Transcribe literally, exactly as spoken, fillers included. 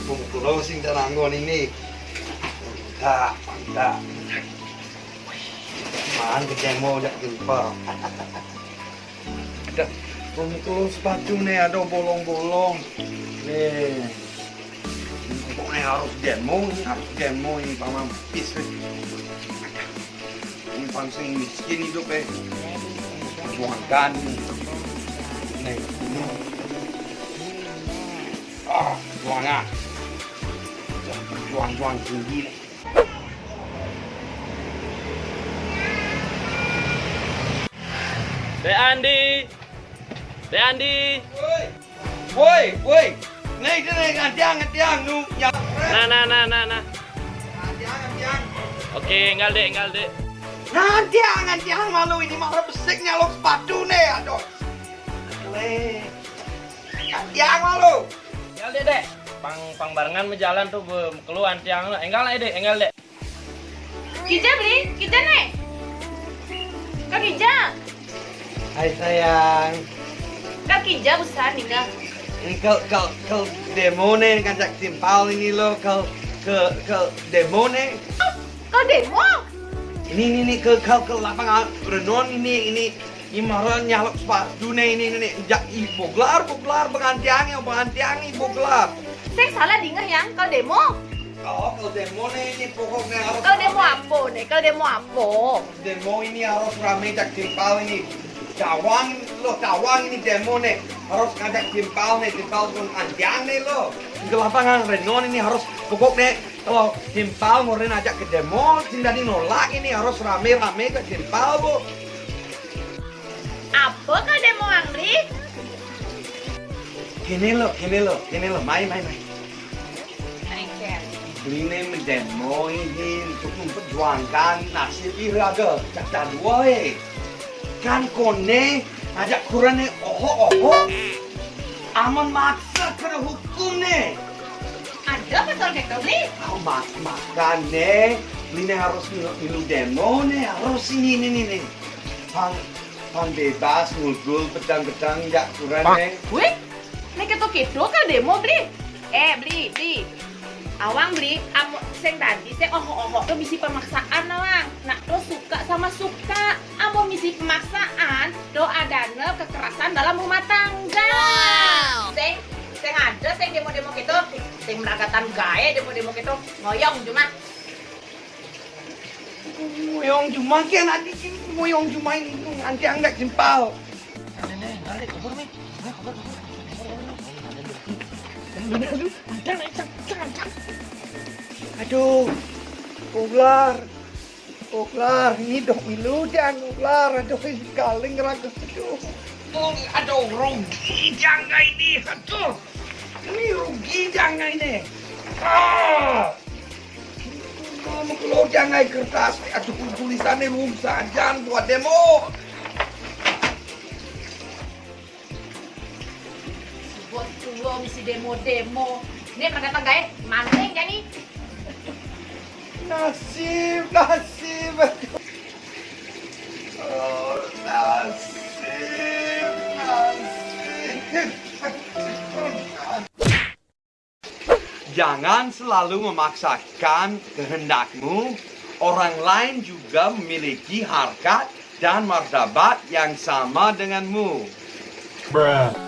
Bungkulo sing tenanggon ini. Mantap, mantap. Maan ke demo jak jempol. Dah, bungkulo sepatu ne ado bolong-bolong. Nih. Pokoknya harus demo, harus demo ini paman pis nih. Ini paling miskin hidup eh. Perjuangkan nih. Nih, ini. Ah, perjuangan. Perjuang-juang tinggi nih. Dek Andi. Dek Andi. Woi, woi. Nih, sini, ngantiang, ngantiang, nu, ya. Nah, nah, nah, nah, nah. Ngantiang, ngantiang. Oke, enggak, Dek, enggak, Dek. Ngantiang, ngantiang malu ini mah besik nyalok sepatu nih, aduh. Leh. Ngantiang malu. Enggak, Dek, Dek. Pang, pang barengan me jalan tuh, be-, keluar tiang. Enggak lah, Dek, enggak, Dek. Kija, Bli, Kija nih. Kak Kija. Hai sayang. Kak Kija besar nih, Kak. Ini kal kal kal demo nih ngajak timpal ini lo kal ke kal demo nih. Kal demo? Ini ini ini ke kal ke lapangan Renon ini ini Imara nyalok sepatu ne ini ne jak i boglar boglar pengantiange pengantiange boglar. Sing salah dingeh yang kal demo. Oh, kal demo ne ini pokoknya harus. Kal demo apa ne? Kal demo apa? Demo ini harus rame jak timpal ini. Tawang lo tawang ini demo ne harus ngajak timpal ne timpal pengantiang ne lo. Ke lapangan Renon ini harus pokoknya kalau timpal ngoren ajak ke demo, sing dadi nolak ini harus rame-rame ke timpal bu. Apa kau demo Angri? Kene lo, kene lo, kene lo, mai, mai, mai. Beli ne mendemo ini untuk memperjuangkan nasib iraga cak dua eh. Kan kone ajak kurang ne oho oho. Aman maksa kena hukum ne. Ada pasal gitu beli? Kau mak makan ne. Beli ne harus milu, milu demo ne harus ini ini ini. Pang Pan bebas ngudul pedang-pedang jak kurang eh. Wih, nek keto-keto kal demo beli. Eh beli beli. Awang beli, amun sing tadi sing oho-oho tuh misi pemaksaan awang. Nak lo suka sama suka. Amun misi pemaksaan, do adane kekerasan dalam rumah tangga. Sing sing ada sing demo-demo gitu, sing meragatan gae demo-demo gitu, ngoyong cuma. Moyong cuma kian adi ki moyong cuma ini nanti angkat jempal. Aduh, ular, ular, ini dok milu dan ular, aduh ini kaling ragu aduh. Oh, aduh rugi jangga ini, aduh, ini rugi jangga ini. Ah. Mama keluar jangan kertas, aduh tulisannya rusak, jangan buat demo. Buat keluar misi demo-demo. Ini mana tangga eh, manting jadi. Nasib, nasib. Oh, nasib, nasib. Jangan selalu memaksakan kehendakmu, orang lain juga memiliki harkat dan martabat yang sama denganmu. Bruh.